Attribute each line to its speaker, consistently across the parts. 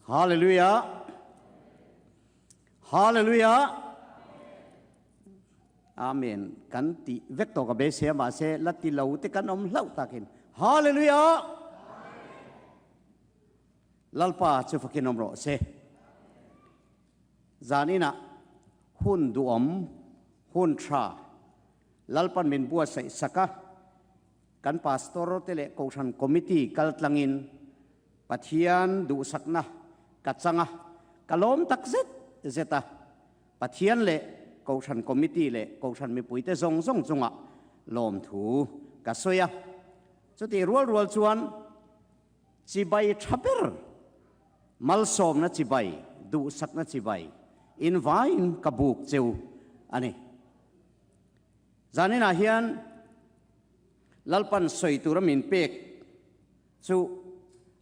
Speaker 1: Hallelujah! Hallelujah! Amen. Kan ti vek tawh ka beisei a, mahse la ti lo te kan awm hlauh takin. Hallelujah! Lalpa chu fakin awm rawh se. Zaninah hun duhawm, hun tha Lalpan min buatsaih sak a, kan Pastor te leh Kohhran Committee kal tlangin Pathian duhsakna ka chang a, ka lawm tak zet zet a. Pathian leh Kohhran Committee leh Kohhran mipuite zawng zawng chungah lawmthu ka sawi a. Chutih rual rual chuan chibai tha ber, malsawmna chibai, duhsakna chibai invaiin ka buk cheu a ni. Zaninah hian Lalpan sawi tura min pek chu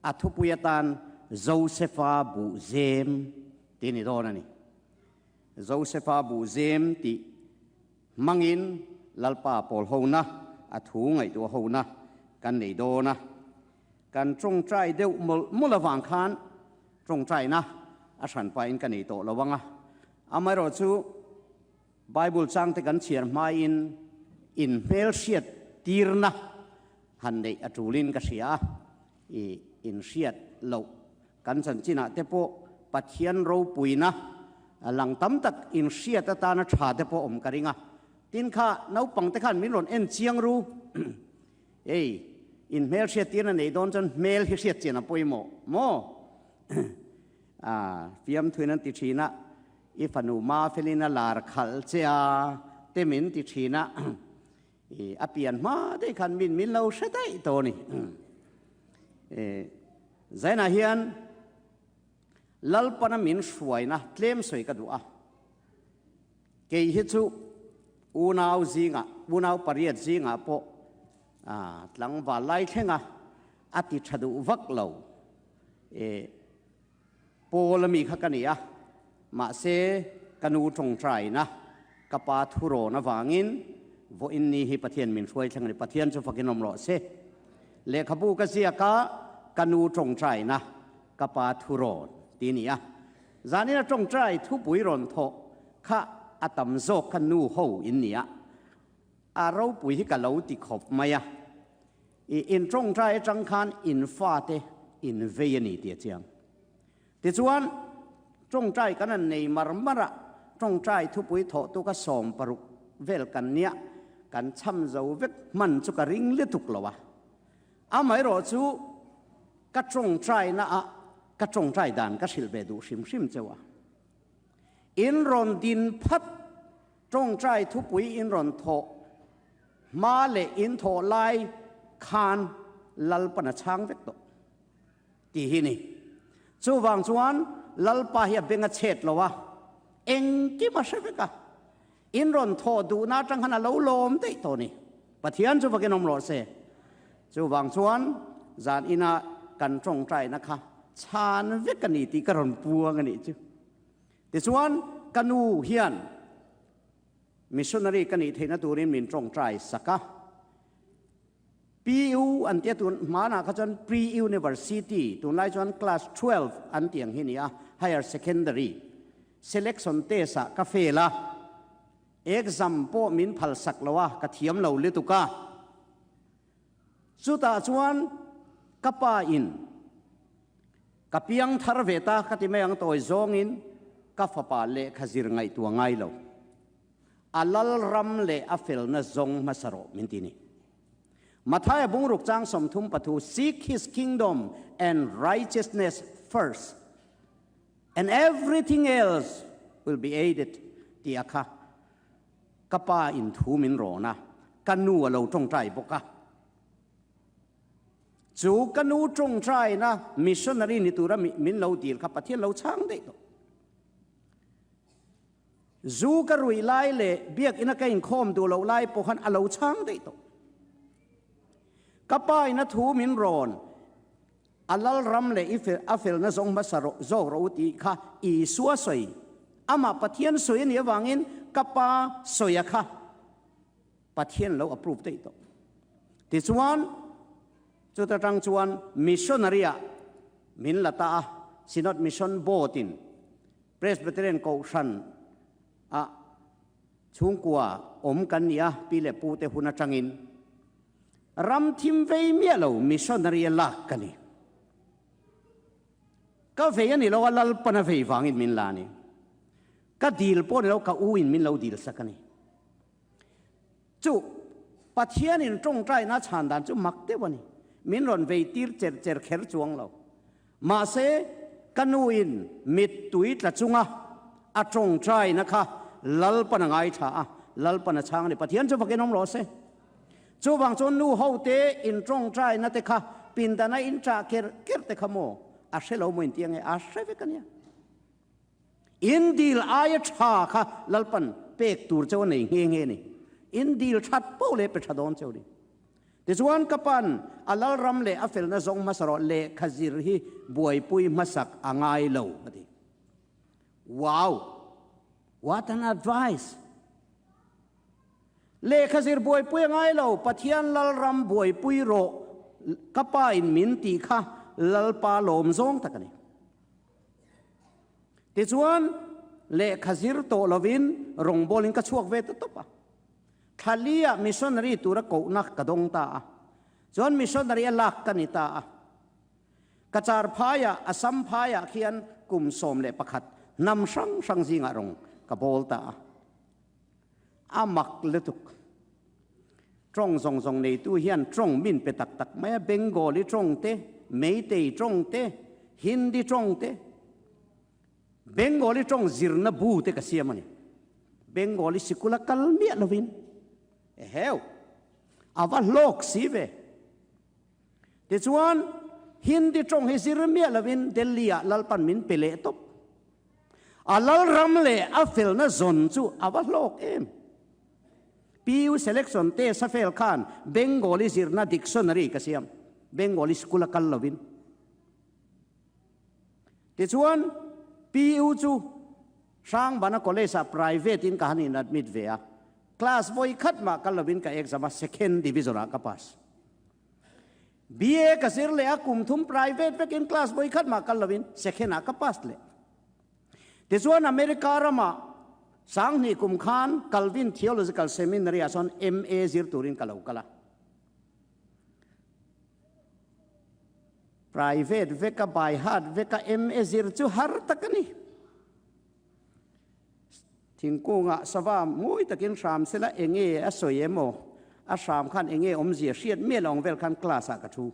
Speaker 1: a thupui atan Josefa buhzem tih a ni dawn a ni. Josefa buhzem tih hmangin Lalpa pawl hona, a thu ngaihtuah hona kan nei dawn a. Kan tawngtai deuh mawlh mawlh avang khan tawngtaina a hranpain ka nei tawh lo ang a. Amaherawhchu Bible changte kan chhiar hmain inhmelhriat tirna han neih a tulin ka hria a, i inhriat loh kan chanchinah te pawh Pathian ropuina lang tam tak inhriat atana tha te pawh awm ka ring a. Tin kha naupang te khan min rawn en chiang ru, ei inhmelhriat tirna nei dawn chuan hmel hi hriat chian a pawimawh maw? Fiamthuin an ti thin a. I fanu Mafelin a lar khalh che a, te min ti thin a, i a pian hma daih khan min min lo hre daih tawh a ni. Zainah hian Lalpana min hruaina tlem sawi ka duh a, kei hi chu unau zingah, unau pariat zingah pawh tlangval lai thlenga a ti tha duh vak lo. Paul a mi kha ka ni a, mahse ka nu tawngtaina ka pa thurawn avangin vawiin ni hi Pathian min hruai thleng a ni. Pathian chu fakin awm rawh se. Lehkhabu ka ziak a, ka nu tawngtaina ka pa thurawn ti a ni a. Zanina tawngtai thupui rawn thawh kha a tam zawk kha nu ho in ni a, a ropui hi ka lo ti khawp mai a. I in tawngtai atang khan in fate in vei a ni tih a chiang. Tichuan, tawngtai kan han nei mar mar a, tawngtai thupui thawhtu ka 60 vel kan nia, kan cham zo vek hman chu ka ring lutuk lo a. Amaherawh chu ka tawngtaina ah ka tawngtai dan ka hrilh ve duh hrim hrim cheu a. In rawn din phat tawngtai thupui in rawn thawh Hma leh in thawh lai khan Lalpan a chhang vek tawh tih hi ni. Chuvang chuan Lalpa hi a beng a chhet lo a, engkim a hre vek a, in rawn thawh duhna atang khan a lo lawm daih tawh ni. Pathian chu vakin awm rawh se. Chuvang chuan zan ina kan tawngtaina kha chhan vek a ni tih ka rawn puang a nih chu. Tichuan ka nu hian Missionary ka nih theihna turin min tawngtai sak a. PU an tia tun hmanah kha chuan Pre-University, tunlai chuan Class 12 an tih ang hi ni a, Higher Secondary selection test ah ka fail a, exam pawh min phal sak lo a, ka thiam lo lutuk a. Chutah chuan ka pa in ka piang thar ve ta ka ti mai ang tawi zawngin ka fapa lehkha zir ngaihtuah ngai lo. A lal ram leh a felna zawng hmasa rawh min ti ni. Mathaia bungruk chang 33 Seek his kingdom and righteousness first and everything else will be added tih a kha. Ka pa in thu min rawn a, ka nu a lo tawngtai bawk a. Chu ka nu tawngtaina missionary ni tura min lo dil kha Pathian lo chhang daih tawh. Zu ka ruih lai leh biakina ka inkhawm duh loh lai pawh khan a lo chhang daih tawh. Ka pa in a thu min rawn A lalram leh i a felna zawng hmasa rawh zawk rawh u tih kha Isua sawi, amah Pathian sawi a nih avangin ka pa sawia kha Pathian lo approve daih tawh. Tichuan, chuta tang chuan missionary ah min la ta a, Synod Mission Board in Presbyterian Kohhran ah chhungkua awm kan ni a, pi leh pu te hun atangin ram thim vei miah lo missionary a lak ka ni. Ka vei a ni lo a, Lalpan a vei vangin min la a ni. Ka dil pawh ni lo, ka u in min lo dil sak a ni. Chu Pathianin tawngtaina chhan dan chu mak deuh a ni. Min rawn vei tir cher cher kher chuang lo. Mahse, ka nuin mittui tla chunga a tawngtaina kha Lalpan a ngaithla a, Lalpan a chhang a ni. Pathian chu fakin awm rawh se. Chuvang chuan nu hote in tawngtaina te kha pindana in chah ker ker te kha maw a hre lo maw inti ange? A hre vek a nia. In dil aia tha kha Lalpan pek tur cheu a nei nghe nghe ni. In dil that poh leh pe tha dawn cheu ni. Tichuan ka pan a Lalram leh a felna zawng hmasa rawh lehkha zir hi buaipui hmasak a ngai lo a ti. Wow! What an advice! Lehkha zir buaipui a ngai lo, Pathian Lalram buaipui rawh ka pa in min tih kha Lalpa lawm zawng tak a ni. Tichuan, lehkha zir tawh lovin rawngbawlin ka chhuak ve ta tawp a. Thla liah missionary tura kohna ka dawng ta a. Chuan missionary a lak ka ni ta a. Ka char phaiah, Assam phaiah khian kum 11 hnam hrang hrang zingah rawng ka bawl ta a. A mak lutuk. Tawng zawng zawng neitu hian tawng min pe tak tak mai a, Bengali tawng te, Meitei tawng te, Hindi tawng te. Bengali tawng zirna bu te ka siam a ni. Bengali sikula kal miah lovin. Eheu! A va hlawk si ve. Tichuan, Hindi tawng hi zir miah lovin Delhi-ah Lalpan min pe leh tawp. A Lalram leh a felna zawn chu a va hlawk em! PU selection test a fail khan Bengali zirna dictionary ka siam, Bengali school a kal lovin. Tichuan, PU chu Hrangbana College ah private in ka han in admit ve a, class vawi khat mah kal lovin ka exam a, second division ah ka pass. BA ka zir leh a, kum thum private vekin class vawi khat mah kal lovin second ah ka pass leh. Tichuan America ramah 2000 kum khan Calvin Theological Seminary ah sawn MA zir turin ka lo kal a. Private veka by heart veka MA zir chu har tak a ni. Thingkungah sava mawi takin hram sela enge a sawi emaw a hram khan enge awmzia hriat mial awng vel khan class ah ka thu.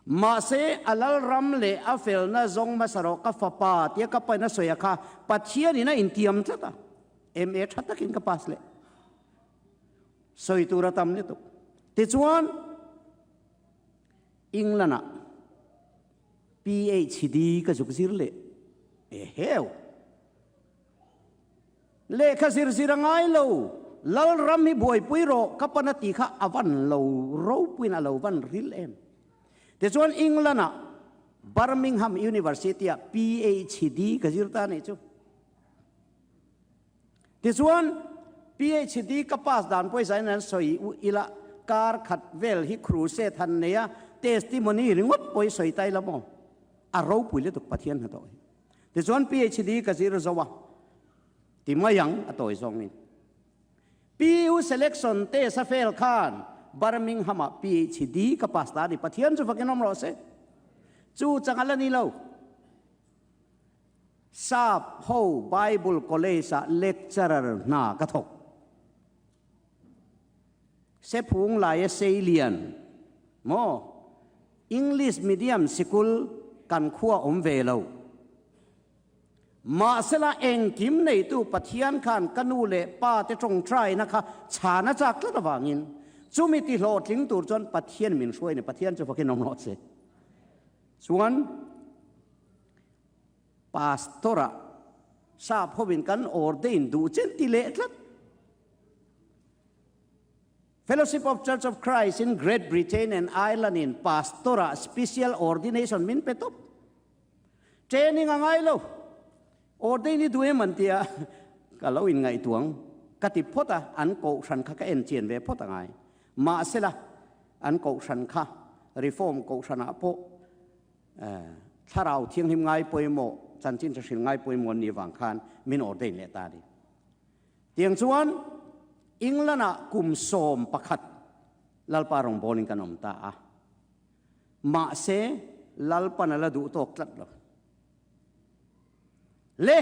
Speaker 1: Mahse, a Lalram leh a felna zawng hmasa rawh ka fapa tia ka pain a sawi a kha Pathianin a intiam tlat a, MA tha takin ka pass leh. Sawi tur a tam lutuk. Tichuan, England-ah PhD ka zuk zir leh. Eheu! Lehkha zir zir a ngai lo, Lalram hi buaipui rawh ka pan a ti kha a van lo ropuiin a lo van ril em. Tichuan England-ah Birmingham University-ah PhD ka zir ta a nih chu. Tichuan PhD ka pass dan pawisa in an sawi ila kar khat vel hi crusade han nei a, testimony ringawt pawh hi sawi ta ila maw? A ropui lutuk Pathian hnathawh hi. Tichuan PhD ka zir zo a, ti mai ang a tawi zawngin. PU selection test a fail khan Birmingham-ah PhD ka pass ta a ni. Pathian chu fakin awm rawh se. Chu chang a la ni lo. Sap ho Bible College-ah lecturer hna ka thawk. Sephung laia Seilian maw English medium sikul kan khua awm ve lo. Mahsela engkim neitu Pathian khan ka nu leh pa te tawngtaina kha chhan a chak tlat avangin chumi ti hlawhtling tur chuan Pathian min hruai ni. Pathian chu fakin awm rawh se. Chuan Pastor-ah sap hovin kan ordain duh chen ti leh tlat. Fellowship of Church of Christ in Great Britain and Ireland in Pastor-ah special ordination min pe tawp. Training a ngai lo. Ordain i duh em an tia ka lo inngaihtuang ka ti phawt a, an kohhran kha ka en chian ve phawt a ngai. Mahsela an kohhran kha Reform kohhranah pawh. Thlarau Thianghlim ngai pawimawh, chanchin tha hril ngai pawimawh an nih avang khan min ordain leh ta a ni. Tiang chuan England-ah kum 11 Lalpa rawngbawlin kan awm ta a. Mahse, Lalpan a la duh tawk tlat lo. Le,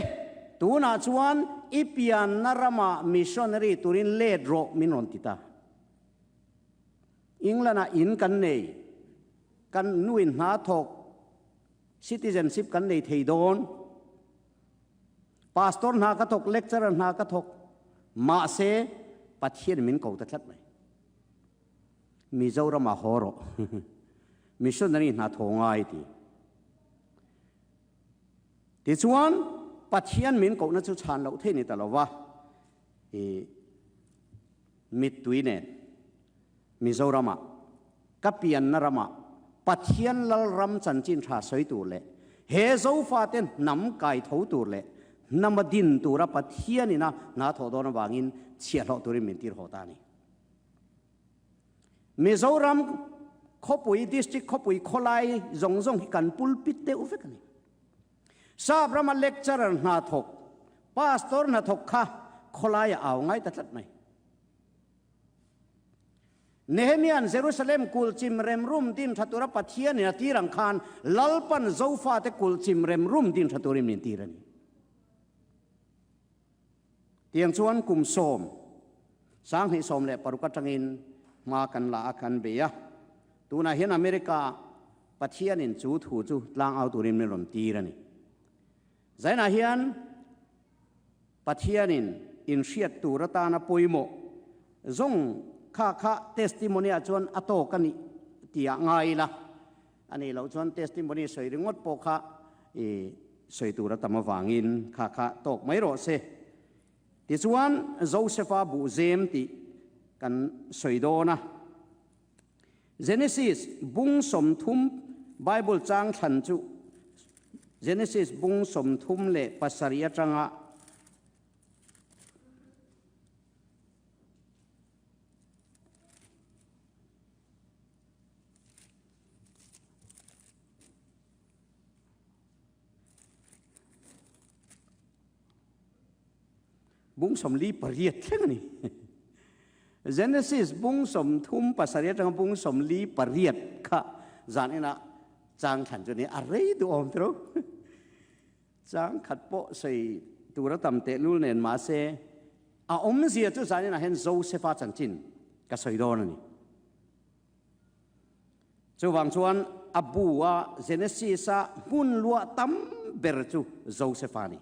Speaker 1: tunah chuan i pianna ramah missionary turin let rawh min rawn ti ta. England-ah in kan nei, kan nuin hna thawk, citizenship kan nei thei dawn. Pastor hna ka thawk, lecturer hna ka thawk, mahse Pathian min ko ta tlat mai. Mizoramah haw rawh, missionary hna thaw ngai ti. Tichuan, Pathian min kohna chu chhan loh theih ni ta lo va, i mittui nen Mizoramah, ka pianna ramah Pathian Lalram chanchin tha sawi tur leh he Zofate hnam kai tho tur leh hnama din tura Pathianina hna thawh dawn avangin chhiahhlawh turin min tir haw ta a ni. Mizoram khawpui, district khawpui khawlai zawng zawng hi kan pulpit deuh vek a ni. Sap rama lecturer hna thawk, pastor hna thawk kha khawlai a au ngai ta tlat mai. Nehemia'n Jerusalem kulhchim remrum din tha tura Pathianin a tir ang khan Lalpan Zofate kulhchim remrum din tha turin min tir a ni. Tiang chuan kum sawm, 2016 atangin hma kan la a, kan bei a. Tunah hian America Pathianin chu thu chu tlangau turin min rawn tir a ni. Zainah hian Pathianin inhriat tur atana pawimawh zawng kha kha testimony-ah chuan a tawk a nih tih ah ngai ila, a nih loh chuan testimony sawi ringawt pawh kha i sawi tur a tam avangin kha kha tawk mai rawh se. Tichuan Joseph-a buhzem tih kan sawi dawn a. Genesis bung 30 Bible chang thlan chu Genesis bung 37 atanga Bung 48 thleng a ni. Genesis bung 37 atanga bung 48 kha zan inah chang thlan chu ni a rei duh awm tiro. Chang khat pawh sawi tur a tam tehlul nen mahse a awmzia chu zan inah hian Josepha chanchin ka sawi dawn a ni. Chuvang chuan a bu a Genesis a hmun luah tam ber chu Josepha a ni.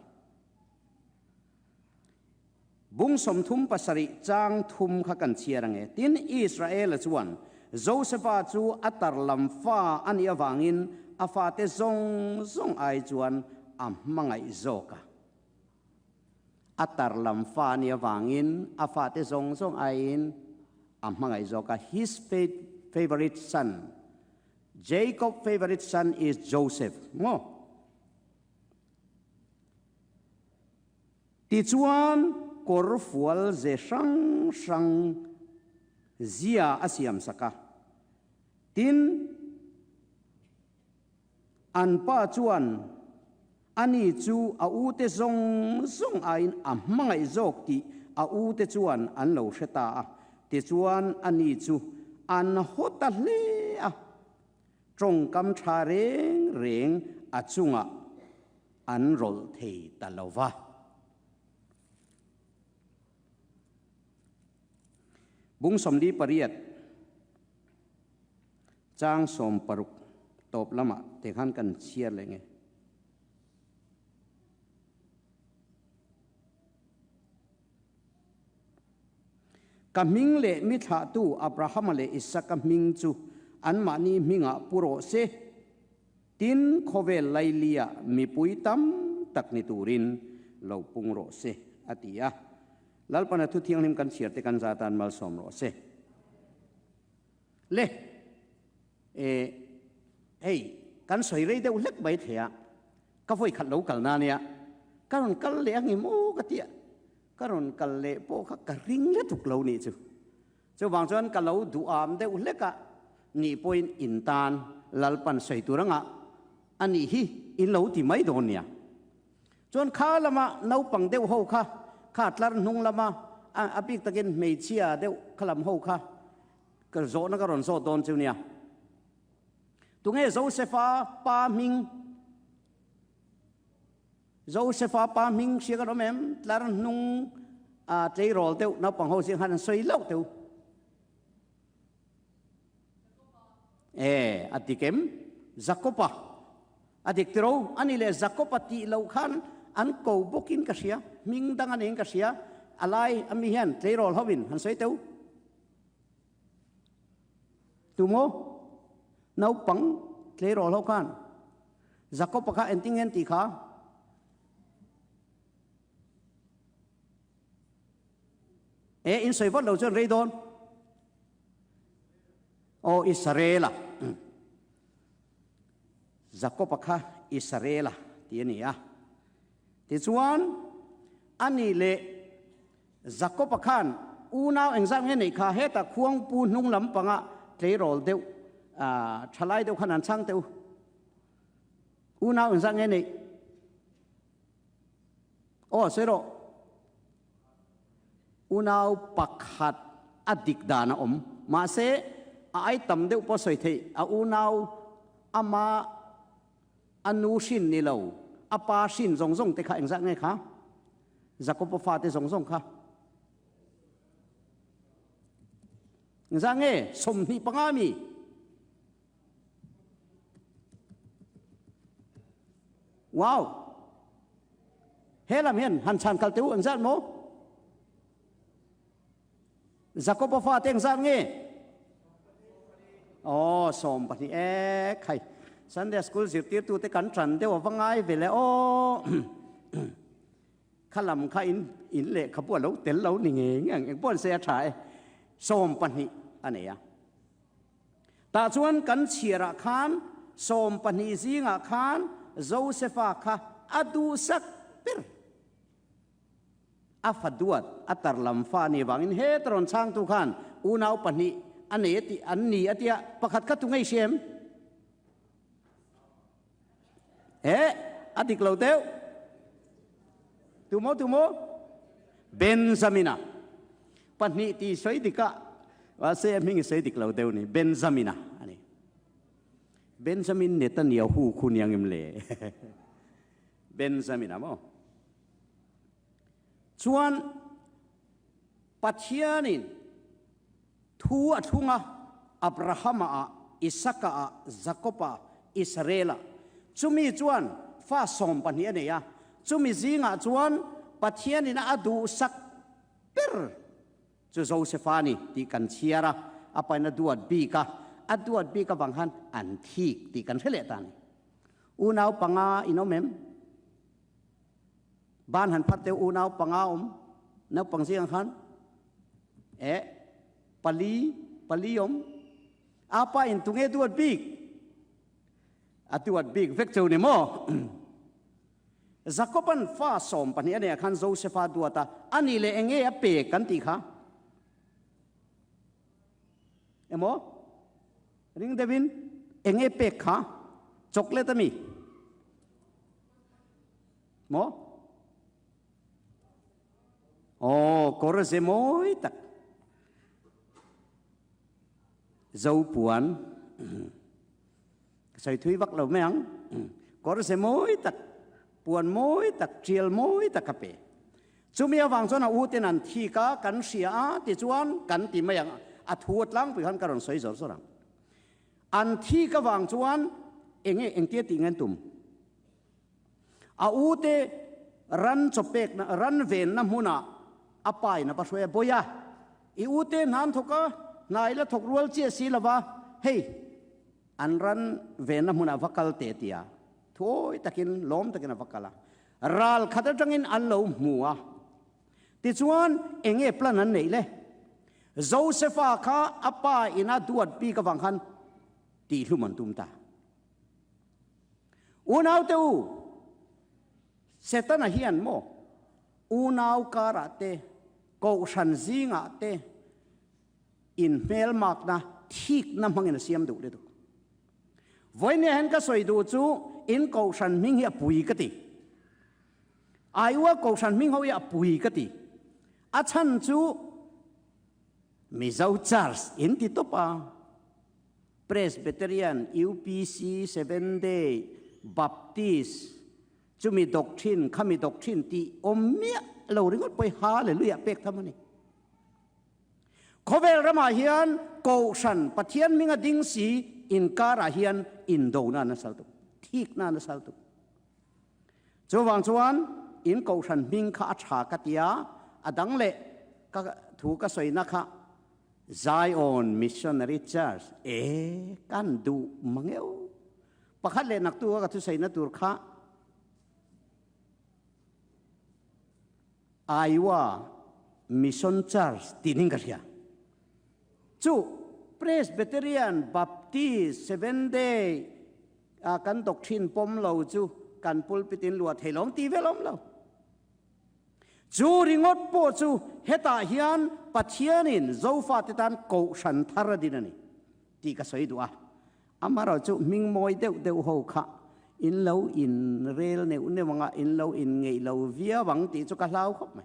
Speaker 1: Bung 37 chang thum kha kan chhiar ang e. Tin, Israela chuan Josefa chu a tar lam fa a nih avangin a fate zawng zawng ai chuan a hmangaih zawk a. A tar lam fa a nih avangin a fate zawng zawng aiin a hmangaih zawk a. His favorite son, Jacob favorite son is Joseph. Maw? Tichuan, kawr fual ze hrang hrang zia a siam sak a. Tin, an pa chuan ani chu a ute zawng zawng aiin a hmangaih zawk tih a ute chuan an lo hre ta a. Tichuan, ani chu an haw ta hle a. Tawngkam tha reng reng a chungah an rawlh thei ta lo va. Bung 48 chang 60 tawp lamah te khan kan chhiar leh nge. Ka hming leh mi thlahtu Abrahama leh Isaka hming chu anmahni hmingah pu rawh se. Tin, khawvel lailia mipui tam tak ni turin lo pung rawh se, a ti a. Lalpana thu thianghlim kan chhiar te kan za tan malsawm rawh se. Le, e, hei, kan sawi rei deuh hlek mai thei a, ka vawi khat lo kal na nia, ka rawn kal leh ang em aw ka ti a, ka rawn kal leh pawh kha ka ring lutuk lo nih chu. Chuvang chuan ka lo duham deuh hlek a, nih pawhin in tan Lalpan sawi tur anga. a nih hi in lo ti mai dawn nia. Chuan kha lama naupang deuh ho kha, kha tlar hnung lama a bik takin hmeichhia deuh kha lam ho kha ka zawhna ka rawn zawt dawn chu nia. Tunge Josefa pa hming? Josefa pa hming hria kan awm em? Tlar hnung a tleirawl deuh naupang ho zing khan an sawi loh teu. E, a dik em? Jakoba. A dik tiro. Ani leh Jakoba tih loh khan an ko bawkin ka hria. Hming dang a niin ka hria. A lai a mi hian tleirawl hovin han sawi teu. Tumaw? Naupang tleirawl ho khan Jakoba kha engtin nge an tih kha? E, in sawi vat lo chuan rei dawn. Aw, Israela. Jakoba kha Israela tih a ni a. Tichuan, ani leh Jakoba khan unau engzat nge neih kha hetah khuangpu hnung lampanga tleirawl deuh, thalai deuh khan an chhang teh u. Unau engzat nge neih? Aw, sawi rawh. Unau pakhat a dik dan a awm. Mahse, a ai tam deuh pawh sawi theih, a unau ama a nu hrin ni lo, a pa hrin zawng zawng te kha engzat nge kha? Jakob-a fate zawng zawng kha. Engzat nge? 25 mi. Wow! He lam hian han chhan kal teh u engzat maw? Jakob-a fate engzat nge? Aw, 12 e khai. Sunday school zirtirtute kan ṭan deuh a va ngai ve le aw. Kha lam kha in in lehkhabu a lo tel lo ni ngei ngei ang. Engpawh an sawi a ṭha e. 12 a nei a. Tah chuan kan chhiarah khan 12 zingah khan Josefa kha a duhsak ber. A fa duat, a tar lam fa a nih vangin heta rawn chhangtu khan unau pahnih a nei a tih an ni a tia, pakhat kha tu ngei hria em? Eh, a dik lo deuh. Tu maw, tu maw? Benjamina. Pahnih tih sawi dik a, mahse a hming i sawi dik lo deuh ni. Benjamina a ni. Benjamin Netanyahu khu niang em le? Benjamina maw? Chuan Pathianin Thu a thlung a, Abrahama ah, Isaka ah, Jakob ah, Israel ah. Chumi chuan fa 12 a nei a, chumi zingah chuan Pathianin a duhsak ber chu Josefa a ni tih kan chhiar a, a pain a duat bik a, a duat bik avang khan an thik tih kan hre leh ta a ni. Unau panga in awm em? Ban han phat deuh unau panga awm naupang zingah khan eh pali pali awm apa in tunge duat bik a duat bik vek cheu ni maw Jacoban fa 12 a neih ah khan Josefa duat a ani leh enge a pek kan tih kha emaw ring deuhin enge pek kha chocolate ami Maw? Aw, kawr ze mawi tak. Zo puan. Ka sawi thui vak lo mai ang. Kawr ze mawi tak, puan mawi tak, tial mawi tak ka pe. Chumi avang chuan a u ten an thik a, kan hria a, tichuan kan ti mai ang. A thu a tlangpui khan ka rawn sawi zawr zawr ang. An thik avang chuan enge engtia tih nge an tum? A ute ran chawpekna, ran venna hmunah a pa in a va hruai a, Bawiha, i ute hna an thawk a, hna i la thawk rual chiah si lo va, hei, an ran venna hmunah va kal teh tia thuawi takin, lawm takin a va kal a. Ral khat atangin an lo hmu a. Tichuan, eng nge plan an neih le? Josefa kha a pa ina duat bik avang khan tihhlum an tum ta. Unaute u, Setana hian maw unau karah te, kohhran zingah te inhmelmakna, thikna hmangin a siam duh lutuk. Vawinia hian ka sawi duh chu in kohhran hming hi a pui ka ti. Aiua kohhran hming ho hi a pui ka ti. A chhan chu Mizo Church in ti tawp a, Presbyterian, UPC, Seventh Day, Baptist, chumi doctrine, khami doctrine tih awm miah lo ringawt pawh hi Hallelujah pek tham a ni. Khawvel ramah hian Kohhran Pathian hminga ding si inkarah hian indona a nasal tuk, thikna a nasal tuk. Chuvang chuan in Kohhran hming kha a tha ka tia, a dang leh ka thu ka sawina kha Zion Missionary Church e kan duh mangeu. Pakhat leh naktu a ka thusawina tur kha Iowa Mission Church tih ning ka hria. Chu Presbyterian, Baptist, Seventh Day a kan doctrine pawm lo chu kan pulpit in luah thei lawm ti vel awm lo. Chu ringawt pawh chu hetah hian Pathianin Zofate tan kohhran thar a din a ni tih ka sawi duh a. Amaherawh chu hming mawi deuh deuh ho kha in lo in rel neuh neuh anga in lo in ngeih lo viau ang tih chu ka hlau khawp mai.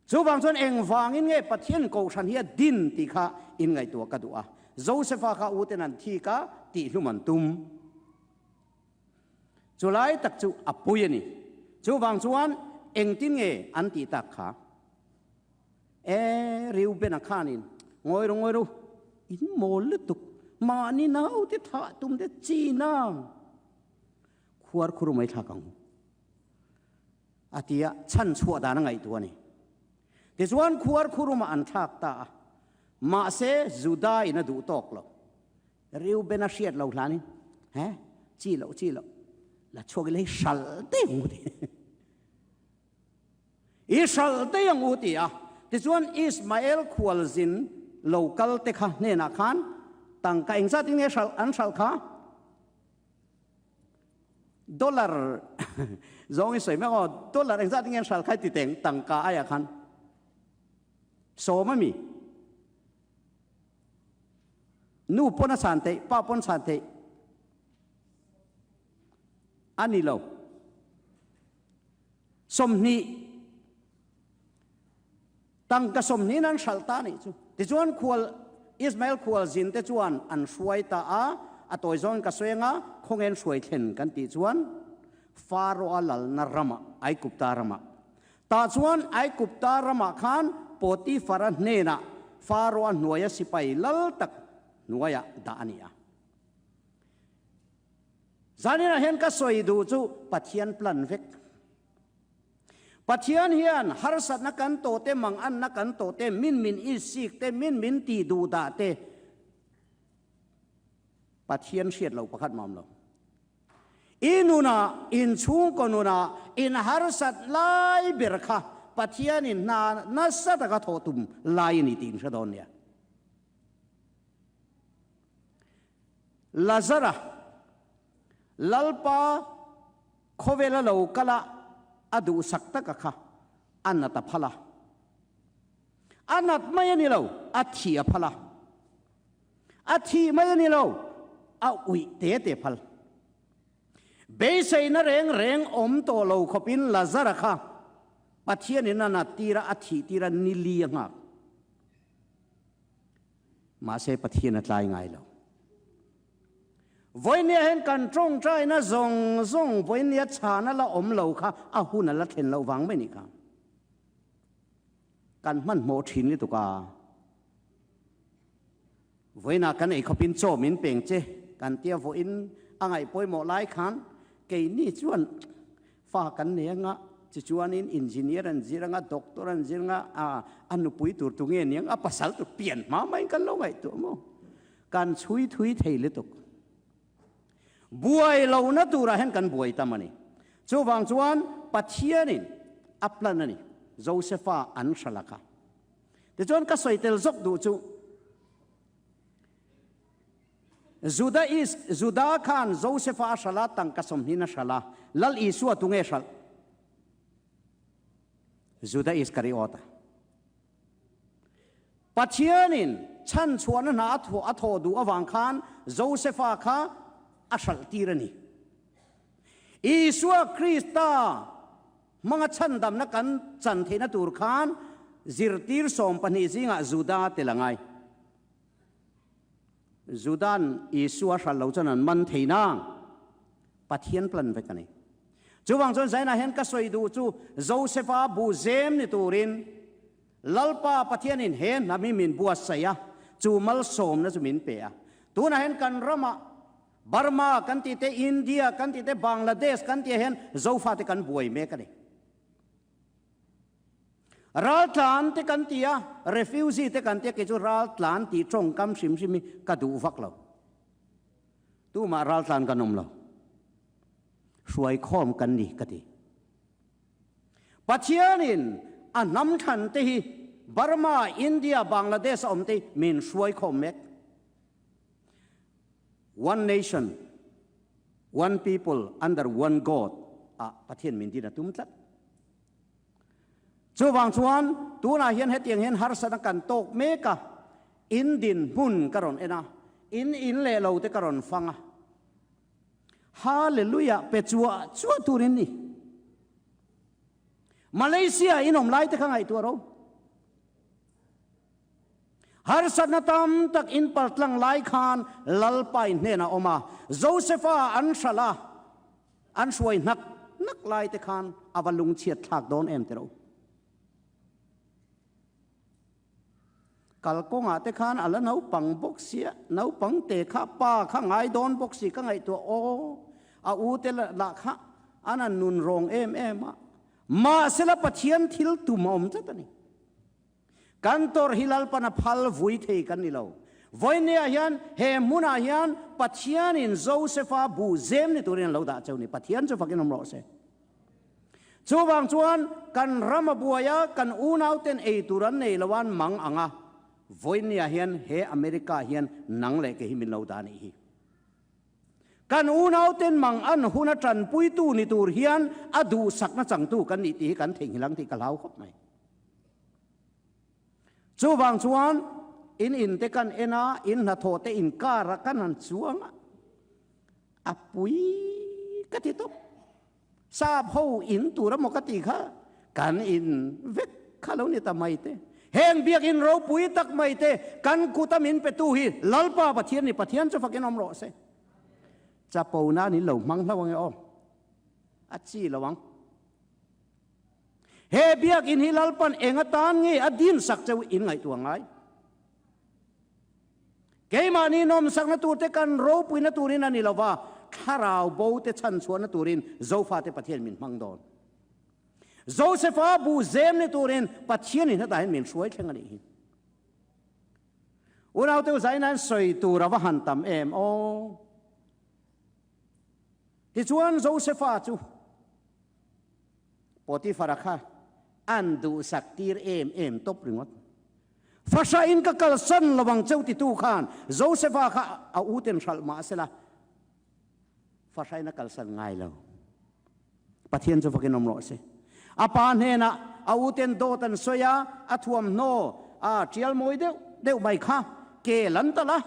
Speaker 1: Chuvang chuan engvangin nge Pathian kohhran hi a din tih kha in ngaihtuah ka duh a. Josefa kha uten an thik a, tihhlum an tum. Chulai tak chu a pui a ni. Chuvang chuan engtin nge an tih tak kha? E, Reubena khanin, Ngawi ru, ngawi ru, in mawl lutuk, mahni naute thah tum te chi na khuar khur mai thlak ang u, a ti a, chhan chhuah dan a ngaihtuah a ni. Tichuan khuar khurumah an thlak ta a, mahse Juda in a duh tawk lo. Reubena hriat lo hlanin, He, chi loh, chi loh, la chhuak ila hi hral daih ang u ti. I hralh daih ang u ti a. Tichuan Ismael khualzin lo kal te kha hnenah khan tangka engzat in nge hralh an hralh kha? Dollar zawng i sawi mek aw, dollar engzat in nge an hralh kha i ti teng tangka aiah khan sawm a mi? Nu pawn a chhan theih, pa pawn chhan theih a ni lo. 20 tangka 20 an hralh ta nih chu. Tichuan khual Ismael khual zin te chuan an hruai ta a, a tawi zawngin ka sawi anga khawngen hruai thlen kan tih chuan Pharaoh-a lalna ramah Aigupta ramah tah chuan Aigupta ramah khan Potifara hnenah Pharaoh-a hnuaia sipai lal tak hnuaiah dah a ni a. Zaninah hian ka sawi duh chu Pathian plan vek. Pathian hian harsatna kan tawh te, manganna kan tawh te, min min isik te, min min tih duh dah te Pathian hriat loh pakhat mah awm lo. I nunah, inchhungkaw nunah in harsat lai ber kha Pathianin hna nasa taka thawh tum lai a ni tih in hre dawn nia. Lazara, Lalpa khawvela lo kal a, a duhsak taka kha a nat a phal a. A nat mai a ni lo, a thih a phal a. A thih mai a ni lo, a uih te te phal. Beiseina reng reng awm tawh lo khawpin Lazara kha Pathianin a nat tir a, a thih tir a, ni li a nghak. Mahse Pathian a tlai ngai lo. Vawinia hian kan tawngtaina zawng zawng vawinia chhana la awm lo kha a hun a la thlen loh vang mai nih kha. Kan hmanhmawh thin lutuk a. Vawiina kan ei khawpin chaw min peng che kan tia vawiin a ngaih pawimawh lai khan keini chuan Fa kan nei anga, tichuanin engineer an zir anga, doctor an zir anga, a a nupui tur tu nge niang, a pasal tur pian hma maiin kan lo ngaihtuah maw? Kan chhui thui thei lutuk. Buai lohna turah hian kan buai tam a ni. Chuvang chuan Pathianin a plan a ni, Josefa an hra laka. Tichuan ka sawi tel zawk duh chu, Juda is Juda khan Josefa a hralh a, tangka sawmhnin a hralh a, Lal Isua tu nge hralh? Juda Iskariota. Pathianin chhanchhuahna hna a thawh duh avang khan Josefa kha a hralh tir a ni. Isua Krista hmanga chhandamna kan chan theihna tur khan zirtir 12 zingah Juda tel a ngai. Juda'n Isua hralh lo chuan an man thei nang. Pathian plan vek a ni. Chuvang chuan Zainah hian ka sawi duh chu Josefa bu zem ni turin Lalpa Pathianin he hnam hi min buatsaih a, chu malsawmna chu min pe a. Tunah hian kan ramah Burma kan tih te, India kan tih te, Bangladesh kan tih ah hian Zofate kan buai mek a ni. Raltlan te kan ti a, refugee te kan ti a, kei chu raltlan tih tawngkam hrim hrim hi ka duh vak lo. Tumah raltlan kan awm lo. Hruaikhawm kan ni ka ti. Pathianin a hnam thlan te hi Burma, India, Bangladesh a awm te hi min hruaikhawm mek. One nation, one people under one God ah Pathian min din a tum tlat. Chuvang chuan tunah hian hetiang hian harsatna kan tawk mek a, in dinhmun ka rawn en a, in in leh lo te ka rawn fang a. Hallelujah pe chuah chuah tur in ni. Malaysia in awm lai te kha ngaihtuah ro. Harsatna tam tak in paltlang lai khan Lalpa in hnenah awm a, Josefa an hralh a, an hruai hnak hnak lai te khan a va lungchhiat thlak dawn em tiro. Kalkawngah te khan a la naupang bawk sia, naupang te kha pa kha ngai dawn bawk si ka ngaihtuah aw, a u te lah kha an an nun rawng em em a, mahsela Pathian thil tum a awm tlat a ni. Kan tawrh hi Lalpan a phal vui thei kan ni lo. Vawinia hian he hmunah hian Pathianin Josefa bu zem ni turin a lo dah cheu ni. Pathian chu fakin awm rawh se. Chuvang chuan kan ram a buai a, kan unauten ei tur an nei lo a, an mang ang a, vawinia hian he America hian nang leh kei hi min lo dah a nih hi. Kan unauten mang an hun a tanpuitu ni tur hian a duhsakna changtu kan nih tih hi kan theihnghilh ang tih ka hlau khawp mai. Chuvang chuan in in te kan en a, in hnathawh te inkar a kan han chuang a, a pui ka ti tawp. Sap ho in tur emaw ka tih kha kan in vek kha lo ni ta mai te. Heng biakinn ropui tak mai te kan kut a min petu hi Lalpa Pathian ni Pathian chu fakin awm rawh se. Chapo nan in lo hmang hlo ange aw. A chi lo ang. He biakinn hi Lalpan eng atan nge a din sak cheu in ngaihtuah ngai. Keimahni nawmsakna turte kan ropuina turin a ni lo va, thlarau bote chhanchhuahna turin Zofate Pathian min hmang dawn. Josefa bu zem ni turin Pathianin hetah hian min hruai thleng a nih hi. Unaute u zainain sawi tur a va han tam em aw. Tichuan Josefa chu Potifara kha an duhsak tir em em tawp ringawt. Fahrain ka kalsan lo ang cheu titu khan Josefa kha a u ten hralh mah sela fahrain a kalsan ngai lo. Pathian chu fakin awm rawh se. A pa hnenah a u ten dawt an sawi a, a thuamhnaw a tial mawi deuh deuh mai kha kel an talh a,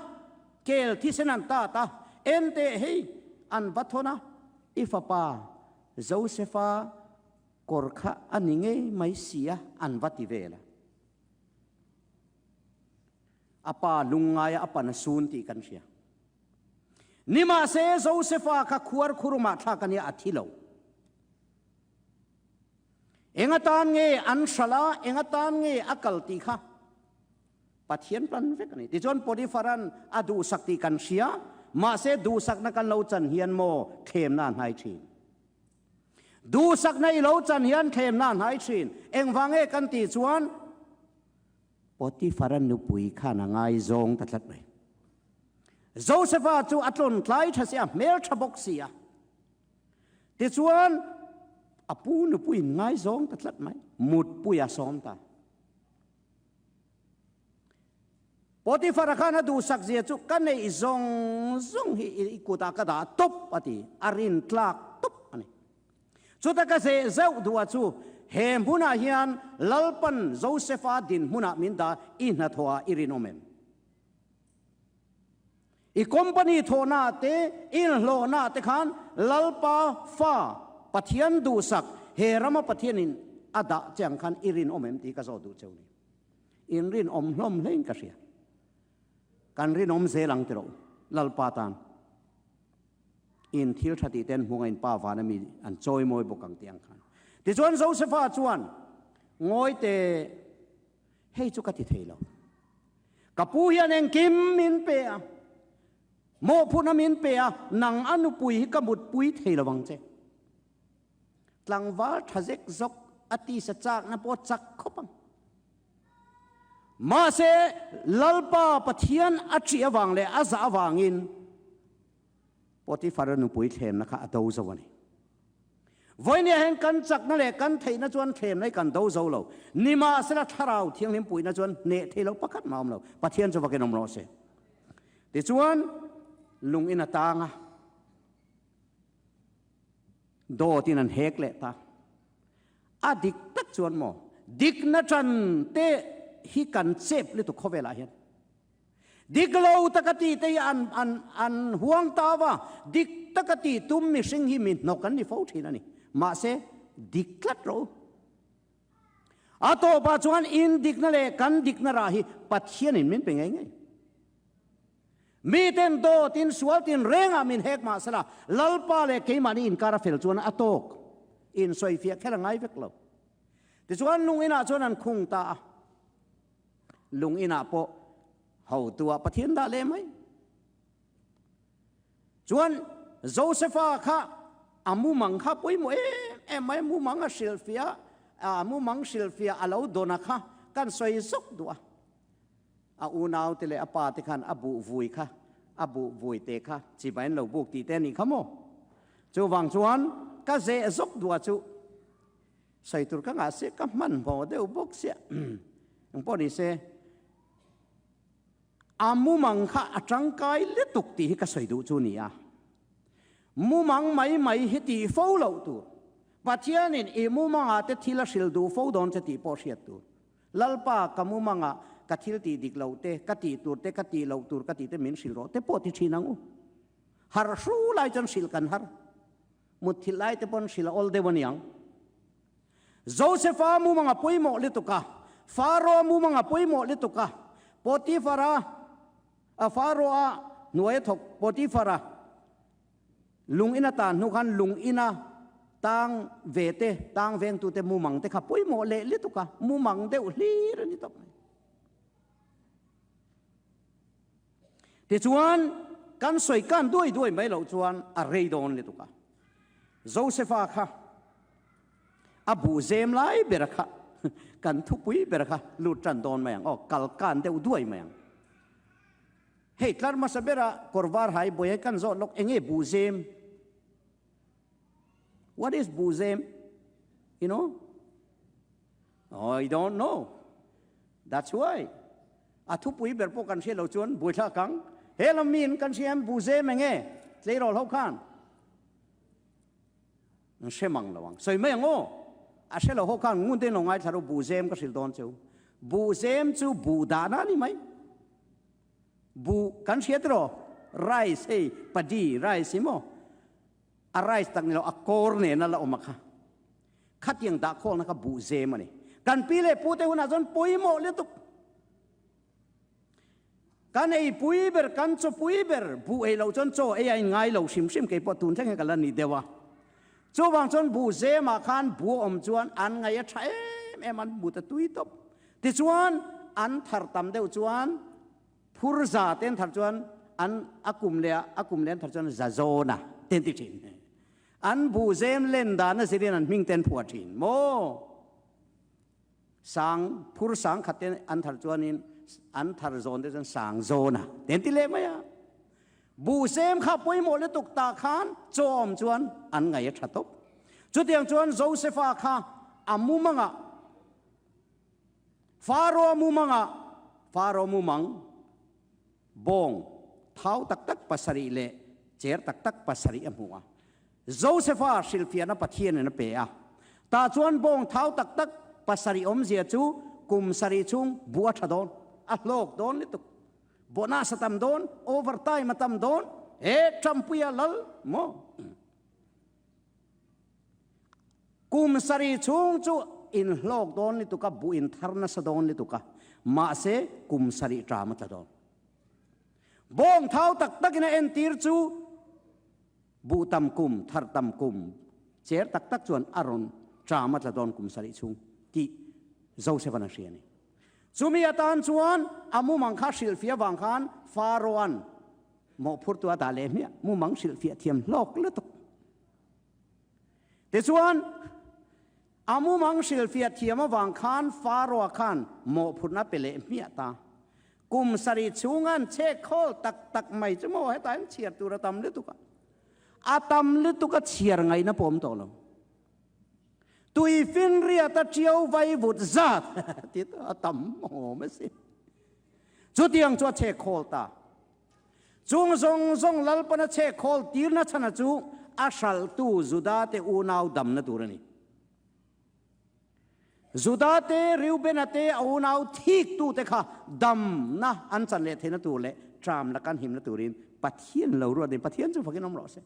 Speaker 1: kel thisen an tat a, en teh hei an va thawn a, i fapa Josefa kawr kha a ni ngei mai si a, an va ti vel a. A pa lungngaia a pan a sun tih kan hria. Nimahse, Josefa kha khuar khurumah thlak a nia, a thi lo. Eng atan nge an hralh a, eng atan nge a kal tih kha Pathian plan vek a ni. Tichuan Potiphara'n a duhsak tih kan hria, mahse duhsakna kan lo chan hian maw thlemna a hnai thin. Duhsakna i lo chan hian thlemna a hnai thin. Engvang nge kan tih chuan Potiphara nupui khan a ngaizawng ta tlat mai. Josefa chu a tlawn tlai tha si a, hmel tha bawk si a. Tichuan a pu nupuiin ngaizawng ta tlat mai. Mutpui a sawm ta. Potifara khan a duhsak zia chu ka neih zawng zawng hi i kutah ka dah tawp a ti, a rin tlak tawp a ni. Chuta ka zeh zeuh duh a chu He hmunah hian Lalpan Josefa dinhmunah min dah i hnathawhah i rinawm em? I company thawhnaah te, i inhlawhnaah te khan Lalpa fa Pathian duhsak he rama Pathianin a dah che ang khan i rinawm em tih ka zawt duh cheu ni. In rinawm hlawm hlein ka hria. Kan rinawm zel ang tiraw Lalpa tan. In thil tha tih ten hmunga in pa vana mi an chawi mawi bawk ang tih ang khan. Tichuan Josefa chuan ngawi teh hei chu ka ti thei lo. Ka pu hian engkim min pe a, mawhphurhna min pe a, nang a nupui hi ka mutpui thei lo ang che. Tlangval tha zek zawk a tisa chakna pawh chak khawp ang. Mahse, Lalpa Pathian a ṭih avang leh a zah avangin Potifara nupui thlemna kha a do zo a ni. Vawinia hian kan chakna leh kan theihna chuan thlemna hi kan do zo lo. Nimahsela Thlarau Thianghlim puihna chuan hneh thei lo pakhat mah a awm lo. Pathian chu vakin awm rawh se. Tichuan, lung in a tang a, dawtin an hek leh ta. A dik tak chuan maw, dikna tan te hi kan chep lutuk khawvelah hian. Dik lo taka ti te hi an an an huang ta va, dik taka ti tum mihring hi mi hnawk an ni fo thin a ni. Mahse, dik tlat rawh u. A tawpah chuan in dikna leh kan dikna rah hi Pathianin min pe ngei ngei. Miten dawtin sualtin rengah min hek mah sela, Lalpa leh keimahni inkar a fel chuan a tawk. Insawifiah kher a ngai vek lo. Tichuan lung inah chuan an khung ta a. Lung inah pawh hotuah Pathian dah leh mai. Chuan Josefa kha a mumang kha pawimawh em em mai, mumang a hrilhfiah, a mumang hrilhfiah a lo dawn a kha kan sawi zawk duh a. A unaute leh a pate khan a buh vui kha, a buh vui te kha chibai an lo buk tih te a nih kha maw? Chuvang chuan ka zeh zawk duah chu sawi tur ka ngah sia, ka hmanhmawh deuh bawk sia. Eng pawh ni se, a mumang kha a tangkai lutuk tih hi ka sawi duh chu a ni a. Mumang mai mai hi tih fo loh tur. Pathianin i mumangah te thil a hrilh duh fo dawn che tih pawh hriat tur. Lalpa, ka mumangah ka thil tih dik loh te, ka tih tur te, ka tih loh tur ka tih te min hrilh rawh te pawh ti thin ang u. Har hru lai chuan hrilh kan har. Mutthilh lai te pawn hrilh a awl deuh a niang. Josefa mumanga pawimawh lutuk a, Faro mumanga pawimawh lutuk a, Potifara, a Faro-a hnuai a thawk Potifara, Lung ina tan hnu khan lung ina tang ve te, tang vengtute mumang te kha pawimawh leh lutuk a, mumang deuh hlir a ni tawp mai. Tichuan, kan sawi kan duai duai mai loh chuan a rei dawn lutuk a. Josefa kha a buh zem lai bera kha kan thupui bera kha lut tan dawn mai ang aw, kal kan deuh duai mai ang. Hei tlar hmasa bera kawr var hai buai hi kan zawh lawk enge buhzem? What is buhzem? You know? Oh, you don't know. That's why. A thupui ber pawh kan hriat lo chuan buaithlak ang. He lam miin kan hria em buhzem enge? Tleirawl ho khan. An hre mang lo ang. Sawi mai ang aw. A hre lo ho khan ngun te in lo ngaithla ru buhzem ka hrilh dawn cheu. Buhzem chu buh dahna a ni mai. Buh kan hriat rawh, rice hei padi rice hi maw, a rice tak ni lo a kawr nena la awm a kha. Khatiang dah khawlna kha buh zem a ni. Kan pi leh pu te hunah chuan pawimawh lutuk. Kan ei pui ber, kan chaw pui ber, buh ei loh chuan chaw ei a inngai lo hrim hrim kei pawh tun thleng hian ka la ni deuh a. Chuvang chuan buh zemah khan buh a awm chuan an ngaih a tha em em an but a tui tawp. Tichuan, an thar tam deuh chuan phur za te an thar chuan an a kum leh a, a kum leh an thar chuan za zawn a te an ti thin. An buhzem len dan a zirin an hming te an phuah thin maw? Sang, phur sang khat te an thar chuanin an thar zawn te chuan sang zawn a te an ti leh mai a. Buhzem kha pawimawh lutuk tah khan chaw awm chuan an ngaih a tha tawp. Chutiang chuan Josefa kha a mumangah Faro mumangah Faro mumang bawng thau tak tak pasarih leh cher tak tak pasarih a hmu a. Josefa hrilhfiahna Pathianin a pe a. Tah chuan bawng thau tak tak pasarih awmzia chu kum sarih chhung buh a tha dawn, a hlawk dawn lutuk. Bonus a tam dawn, overtime a tam dawn, he Trumpuia lal maw? Kum sarih chhung chu in hlawk dawn lutuk a, buh in thar nasa dawn lutuk a, mahse kum sarih ṭam a tla dawn. Bawng thau tak takin a entir chu buh tam kum, thar tam kum, cher tak tak chuan a rawn ṭam a tla dawn kum sarih chhung tih Joseph-a'n a hria a ni. Chumi atan chuan a mumang kha hrilhfiah avang khan Pharaoh-a'n mawhphurtu a dah leh hmiah, mumang hrilhfiah thiam hlawk lutuk. Tichuan, a mumang hrilhfiah thiam avang khan Pharaoh-a khan mawhphurhna pe leh hmiah ta. Kum sarih chhunga'n chhek khawl tak tak mai chu maw hetah hian chhiar tur a tam lutuk a. A tam lutuk a chhiar ngaihna pawh awm tawh lo. Tuifinriat a ṭiau vai vut zat tih a tam awm a si. Chutiang chu a chhek khawl ta. Chung zawng zawng Lalpan a chhek khawl tirna chhana chu a hralhtu Judate unau damna tur a ni. Judate, Reubena te a unau thiktute kha damna an chan leh theihna tur leh ṭam laka an himna turin Pathian lo ruat a ni. Pathian chu fakin awm rawh se.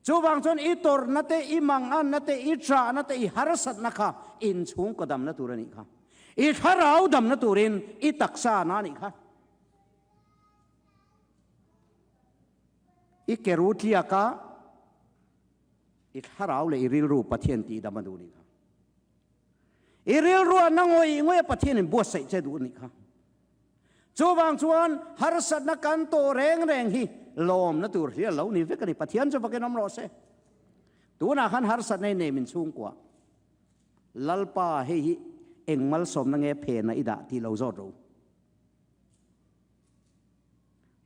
Speaker 1: Chuvang chuan i tawrhna te, i manganna te, i ṭahna te, i harsatna kha inchhungkaw damna tur a nih kha. I thlarau damna turin i taksa na a nih kha. I keru tliaka i thlarau leh i rilru Pathian tihdam a duh nih kha. I rilru a na ngawih ngawih a Pathianin buatsaih che duh a nih kha. Chuvang chuan harsatna kan tawh reng reng hi lawmna tur hlir lo ni vek a ni. Pathian chu vakin awm rawh se. Tunah khan harsatna i nei min chhungkua. Lalpa hei hi eng malsawmna nge phena i dah tih lo zawt ro.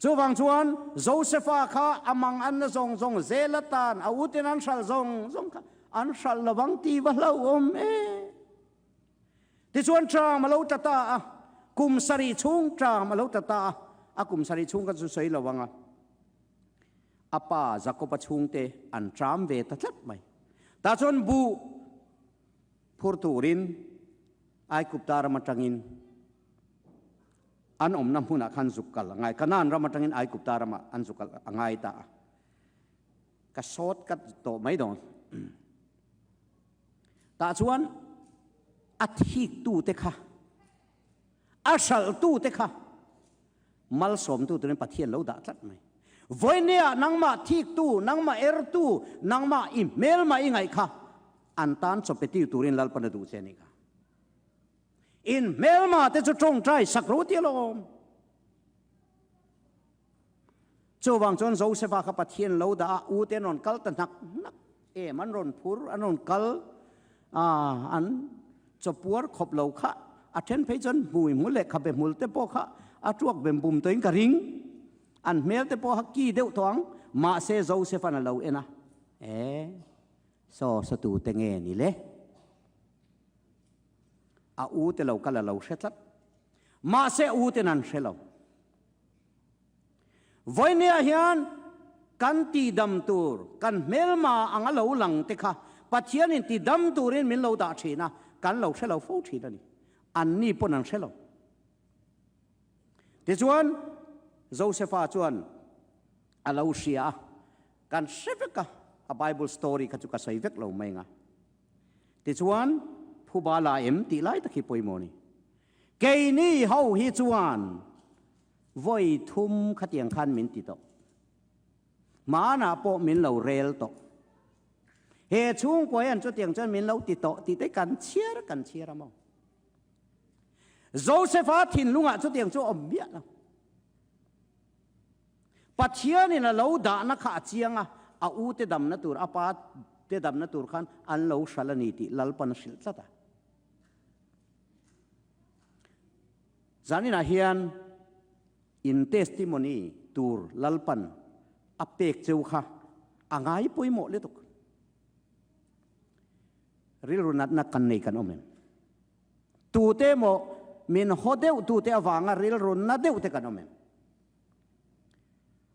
Speaker 1: Chuvang chuan Josefa kha a mang anna zawng zawng zel atan a utin an hral zawng zawng kha an hral lovang tih va hlauhawm e. Tichuan ṭam a lo tla ta a, kum sarih chhung ṭam a lo tla ta a, a kum sarih chhung kha chu sawi lo ang a, a pa Jakob-a chhungte an ṭam ve ta tlat mai. Tah chuan buh phur turin Aigupta ram aṭangin an awmna hmunah khan zuk kal a ngai, Kanaan ram aṭangin Aigupta ramah an zuk kal a ngai ta a. Ka sawt ka tawh mai dawn. Tah chuan a thiktute kha, a hralhtute kha malsawmtu turin Pathian lo dah tlat mai. Vawinia nangmah thiktu, nangmah ertu, nangmah i hmelmah i ngaih kha an tan chawpetir turin Lalpan a duh che a nih kha. In hmelma te chu tawngtai sak ro ti alawm. Chuvang chuan Josefa kha Pathian lo dah a, u te an rawn kal ta hnak hnak em, an rawn phur, an rawn kal a, an chawpuar khawp lo kha, a then phei chuan hmui hmul leh khabe hmul te pawh kha a tuak bem bum tawhin ka ring, an hmel te pawh kha ki deuh tawh ang, mahse Josefa'n a lo en a, e, saw satu te nge ni le? A u te lo kal a lo hre tlat, mahse u ten an hre lo. Vawinia hian kan tidam tur, kan hmelma anga lo lang te kha Pathianin tidam turin min lo dah thin a, kan lo hre lo fo thin a ni. Anni pawn an hre lo. Tichuan, Josefa chuan a lo hria a, kan hre vek a, a Bible story kha chu ka sawi vek lo mai ang a. Tichuan, phuba la em tih lai tak hi pawimawh a ni. Keini ho hi chuan vawi thum khatiang khan min ti tawh. Hmanah pawh min lo rel tawh. He chhungkua hian chutiang chuan min lo ti tawh tih te kan chhiar kan chhiar a maw? Joseph-a thinlungah chutiang chu a awm miah lo. Pathianin a lo dahna kha a chiang a, a ute damna tur, a pa te damna tur khan an lo hral a ni tih Lalpan a hrilh tlat a. Zaninah hian in testimony tur Lalpan a pek cheu kha a ngai pawimawh lutuk. Rilru natna kan nei kan awm em? Tute emaw min haw deuh tute avanga rilru na deuh te kan awm em?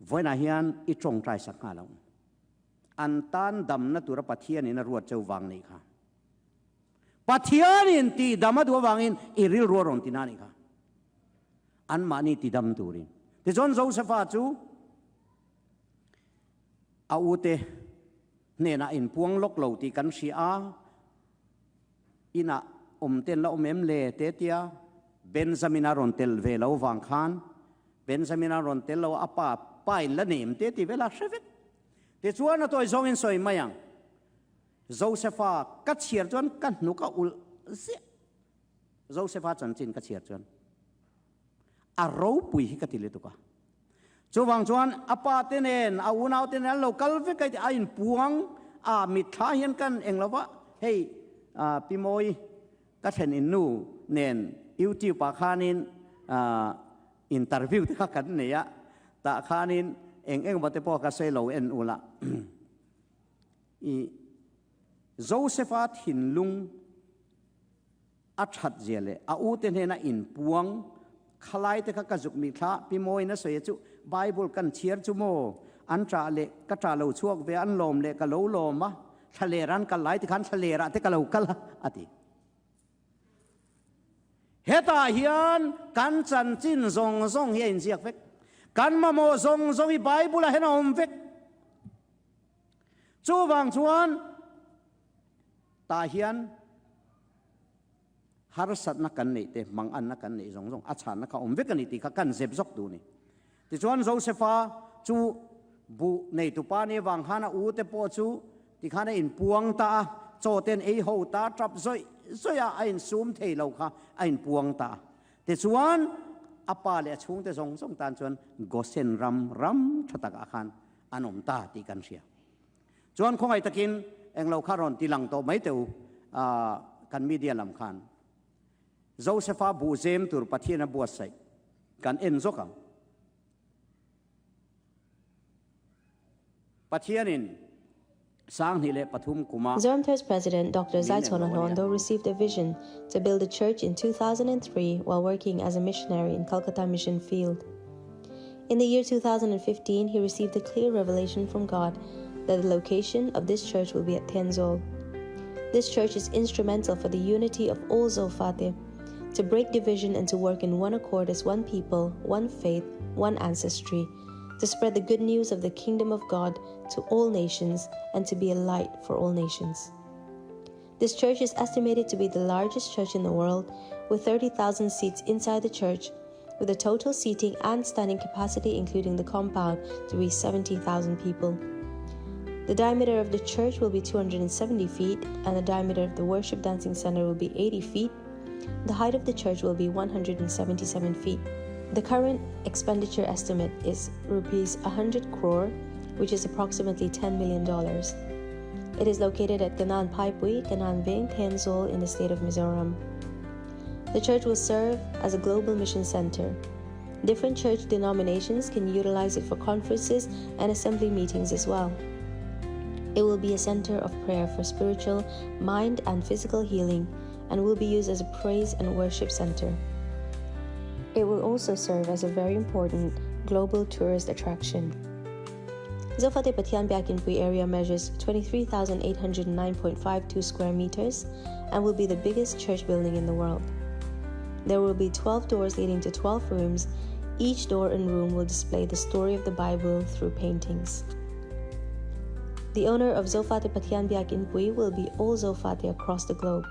Speaker 1: Vawiinah hian i tawngtai sak nghal ang. An tan damna tura Pathianin a ruat cheu vang nih kha. Pathianin tihdam a duh avangin i rilru a rawn ti na a nih kha. Anmahni tidam turin. Tichuan Josefa chu a ute hnenah a inpuang lawk lo tih kan hria a, inah awm ten la awm em le te tia Benjamina rawn tel ve lo vang khan Benjamina rawn tel lo a, a pa pa in la nem te ti vel a hre vek. Tichuan a tawi zawngin sawi mai ang. Josefa ka chhiar chuan ka hnuk a ulh ziah. Josefa chanchin ka chhiar chuan a ropui hi ka ti lutuk a. Chuvang chuan a pa te nen, a unau te nen an lo kal vek a, a inpuang a, mitthla hian kan eng lo va, hei Pi Mawi ka thlen in nu nen YouTube ah khanin interview te kha kan nei a, tah khanin eng eng emaw te pawh ka sawi lo en ula. I Josefa thinlung a that zia leh a ute hnena inpuang khalai te kha ka zuk mi thla Pi Mawiin a sawi a chu Bible kan chhiar chu maw an ṭah leh ka ṭah lo chhuak ve a an lawm leh ka lo lawm a thlaler an kal lai tikhan thlaler ah te ka lo kal a a ti. Hetah hian kan chanchin zawng zawng hi a inziak vek. Kan mamawh zawng zawng hi Bible ah hian a awm vek. Chuvang chuan tah hian harsatna kan neih te, manganna kan neih zawng zawng a chhanna kha awm vek a ni tih kha kan zep zawk duh a ni. Tichuan Josefa chu buh neitupa nih avang khan a u te pawh chu tikhan a inpuang ta a, chaw ten ei ho ta tap zawih zawih a, a insum thei lo kha a inpuang ta a. Tichuan a pa leh a chhungte zawng zawng tan chuan Gosen ram ram tha takah khan an awm ta tih kan hria. Chuan khawngaih takin englo kha rawn ti lang tawh mai teh u, kan media lam khan. Josefa buhzem tur Pathian a buatsaih kan en zawk ang. Pathianin 2003 kuma
Speaker 2: Zoramthar's President Dr.
Speaker 1: min
Speaker 2: Zai
Speaker 1: eng lo a nia.
Speaker 2: Hlondo received a vision to build a church in 2003 while working as a missionary in Calcutta Mission Field. In the year 2015, he received a clear revelation from God that the location of this church will be at Thenzawl. This church is instrumental for the unity of all Zofate, to break division and to work in one accord as one people, one faith, one ancestry, to spread the good news of the kingdom of God to all nations and to be a light for all nations. This church is estimated to be the largest church in the world, with 30,000 seats inside the church, with a total seating and standing capacity, including the compound, to be 70,000 people. The diameter of the church will be 270 feet, and the diameter of the worship dancing center will be 80 feet. The height of the church will be 177 feet. The current expenditure estimate is rupees 100 crore, which is approximately $10 million. It is located at Ganan Paipui, Ganan Veng, Thenzawl in the state of Mizoram. The church will serve as a global mission center. Different church denominations can utilize it for conferences and assembly meetings as well. It will be a center of prayer for spiritual, mind, and physical healing and will be used as a praise and worship center. It will also serve as a very important global tourist attraction. Zofate Pathian Biakinpui area measures 23,809.52 square meters and will be the biggest church building in the world. There will be 12 doors leading to 12 rooms. Each door and room will display the story of the Bible through paintings. The owner of Zofate Pathian Biakinpui will be all Zofate across the globe.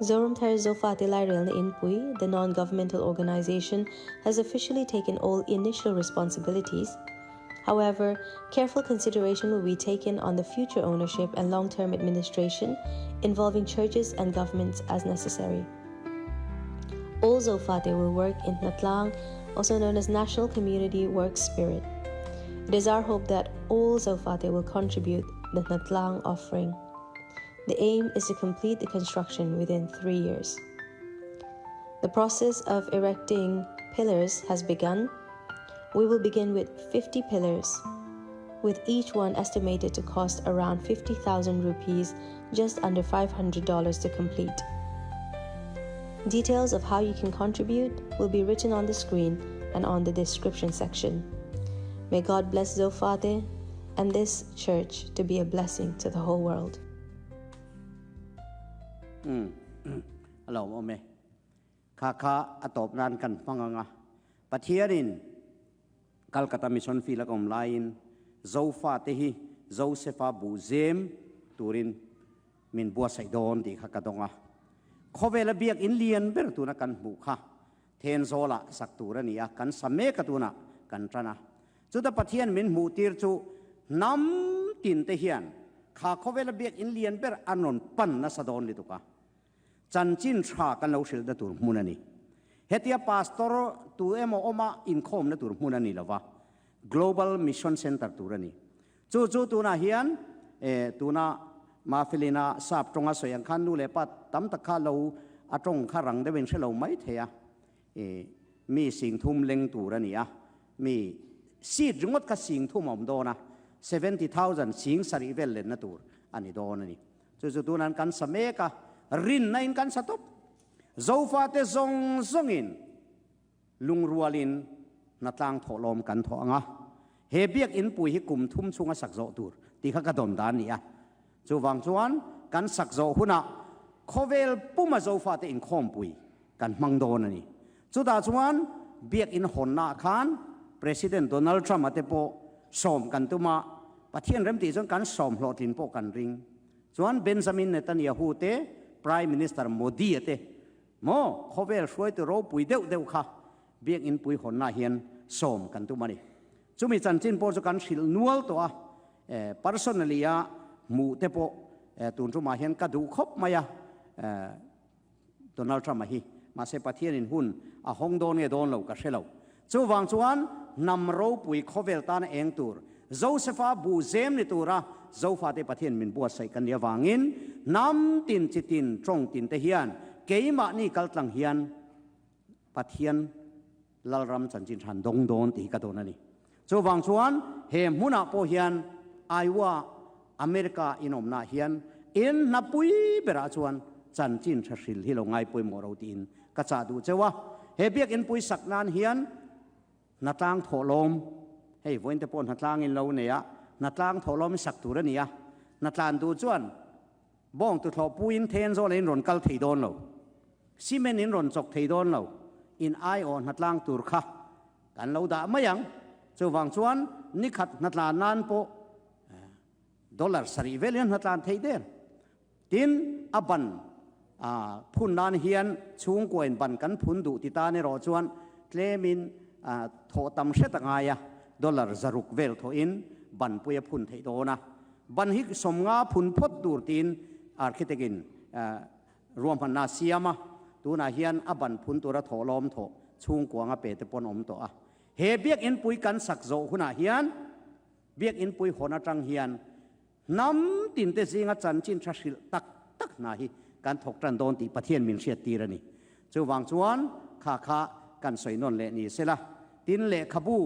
Speaker 2: Zoramthar Zofate Lairelna Inpui, the non-governmental organization, has officially taken all initial responsibilities. However, careful consideration will be taken on the future ownership and long-term administration involving churches and governments as necessary. All Zofate will work in Hnatlang, also known as National Community Work Spirit. It is our hope that all Zofate will contribute the Hnatlang offering. The aim is to complete the construction within 3 years. The process of erecting pillars has begun. We will begin with 50 pillars, with each one estimated to cost around 50,000 rupees, just under $500 to complete. Details of how you can contribute will be written on the screen and on the description section. May God bless Zofate and this church to be a blessing to the whole world.
Speaker 1: Umm a lo awm e. Kha kha a tawp nan kan hmang ang a. Pathianin Calcutta Mission Field a ka awm laiin Zofate hi Josefa buh zem turin min buatsaih dawn tih kha ka dawng a. Khawvela biak in lian ber tuna kan hmuh kha Thenzawlah sak tur a ni a, kan sa mek a tunah kan tan a. Chuta Pathian min hmuh tir chu hnam tin te hian kha khawvela biak in lian ber an rawn pan nasa dawn lutuk a. Chanchin tha kan lo hrilhna tur hmun a ni. Hetia pastor tu emaw awma inkhawmna tur hmun a ni lova, Global Mission Center tur a ni. Chu chu tunah hian eh tuna Mafilina sap tawnga sawi ang khan nu leh pa tam tak kha lo a tawng kha rang deuhin hre lo mai thei a, eh mi singthum leng tur a ni a, mi seat ringawt kha singthum a awm dawn a, 70,000 sing sarih vel lenna tur a ni dawn a ni. Chu chu tunan kan sa mek a, rinna in kan sa tawp. Zofate zawng zawngin lungrualin hnatlang thawhlawm kan thawh ang a, he biakinn pui hi kum thum chhunga sak zawh tur tih kha ka dawn dan a ni a. Chuvang chuan kan sak zawh hunah khawvel puma Zofate inkhawmpui kan hmang dawn a ni. Chutah chuan biakinn hawnnaah khan President Donald Trump-a te pawh sawm kan tum a, Pathian remtih chuan kan sawm hlawhtlin pawh kan ring. Chuan Benjamin Netanyahu te, Prime Minister Modi-a te maw khawvel hruaitu ropui deuh deuh kha biakinn pui hawnnaah hian sawm kan tum a ni. Chumi chanchin pawh chu kan hrilh nual tawh a, personally-a hmuh te pawh tun tumah hian ka duh khawp mai a. Donald Trump-a hi. Mahse Pathianin hun a hawng dawn nge dawn lo ka hre lo. Chuvang chuan hnam ropui khawvel tana eng tur, Josefa bu zem ni tura Zofate Pathian min buatsaih kan nih avangin hnam tin chi tin tawng tin te hian keimahni kaltlang hian Pathian Lalram chanchin than dawng dawn tih hi ka dawn a ni. Chuvang chuan he hmunah pawh hian Iowa, America inawmnaah hian in hnapui berah chuan chanchin tha hril hi lo ngai pawimawh ro tiin ka chah duh cheu a. He biakinn pui sak nan hian hnatlang thawhlawm, hei vawiin te pawh hnatlang in lo nei a, hnatlang thawhlawm i sak tur a ni a. Hnatlan duh chuan bawng tuthlawh puiin then zawh leh in rawn kal thei dawn lo. Cement in rawn chawk thei dawn lo, in aiawh hnatlang tur kha kan lo dah mai ang. Chuvang chuan nikhat hnatlan nan pawh dollar sarih vel hian hnatlan thei der. Tin, a ban phun nan hian chhungkuain ban kan phun duh ti tan erawh chuan tlemin thawh tam hret a ngai a, dollar zaruk vel thawhin ban pui a phun theih dawn a. Ban hi sawmnga phun phawt tur tiin architect in Ruahmanna a siam a, tunah hian a ban phun tura thawhlawm thawh chhungkuanga pe te pawn awm tawh a. He biakinn pui kan sak zawh hunah hian biakinn pui hawn atang hian hnam tin te zinga chanchin tha hrilh tak tak hna hi kan thawk tan dawn tih Pathian min hriat tir a ni. Chuvang chuan kha kha kan sawi nawn leh ni sela, tin lehkhabu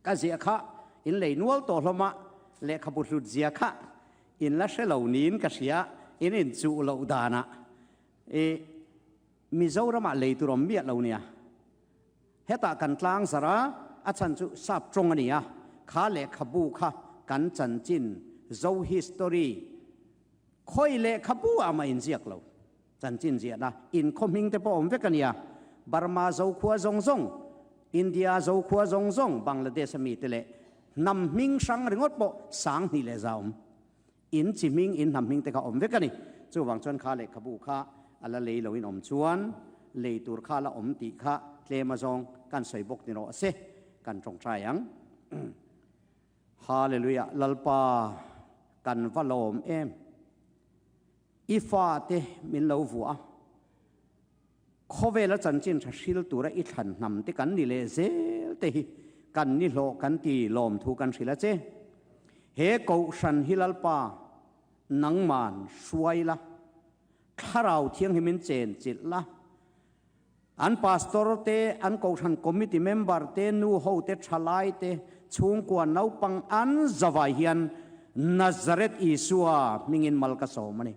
Speaker 1: ka ziah kha in lei nual tawh hlawm a, lehkhabu hlut zia kha In la hre lo niin ka hria, in inchuh loh danah i Mizoramah lei tur awm miah lo nia. Hetah kan tlang zarh a, a chhan chu sap tawng a ni a, kha lehkhabu kha kan chanchin Zo history khawi lehkhabu ah mah inziak lo. Chanchin ziahna inkhaw hming te pawh awm vek a nia. Burma Zokhua zawng zawng, India Zokhua zawng zawng, Bangladesh a mite leh hnam hming hrang ringawt pawh sang hnih leh za awm. In chi hming, in hnam hming te kha awm vek a ni. Chuvang chuan kha lehkhabu kha a la lei loin awm chuan lei tur kha a la awm tih kha tlem azawng kan sawi bawk ni rawh se, kan tawngtai ang. Hallelujah, Lalpa kan va lawm em. I fate min lo vuah a, khawvela chanchin tha hril tura i thlan hnam te kan ni leh zel te hi kan ni hlawh kan ti lawmthu kan hrilh a che. He Kohhran hi Lalpa nangman hruai la, Thlarau Thianghlimin chen chilh la, an pastor te, an Kohhran committee member te, nu ho te, thalai te, chhungkua naupang an zavai hian Nazareth Isua hmingin mal ka sawm a ni.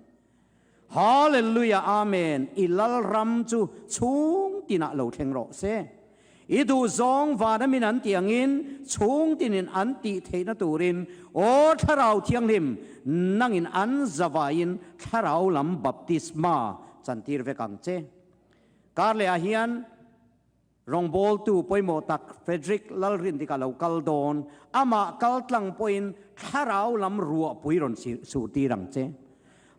Speaker 1: Hallelujah Amen I Lalram chu chhung tinah lo thleng rawh se. I duh zawng vana min an tih angin chhung tinin an tih theihna turin Aw Thlarau Thianghlim, nangin an zavaiin Thlarau lam baptisma chantir vek ang che. Karleh ah hian rawngbawltu pawimawh tak Frederick Lalrindika lo kal dawn, amah kal tlang pawhin Thlarau lam ruahpui rawn surtir ang che.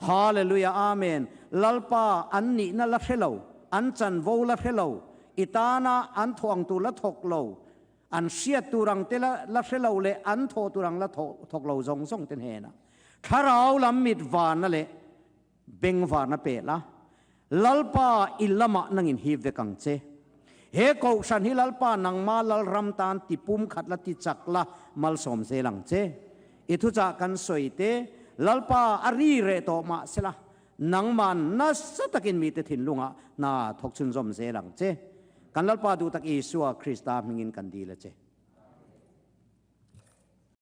Speaker 1: Hallelujah Amen Lalpa an nihna la hre lo, an chanvo la hre lo, i tana an thawh ang tur la thawk lo, an hriat tur ang te la la hre lo leh an thawh tur ang la thawk lo zawng zawng te hnenah Thlarau lam mit varna leh beng varna pe la, Lalpa i lamah nangin hip vek ang che. He kohhran hi Lalpa nangma Lalram tan ti pum khat la ti chak la malsawm zel ang che. I thuchah kan sawi te, Lalpa a ri reh tawh mah sela, nangman nasa takin mite thinlungah hna thawk chhunzawm zel ang che. Kan Lalpa duh tak Isua Krista hmingin kan dil a che.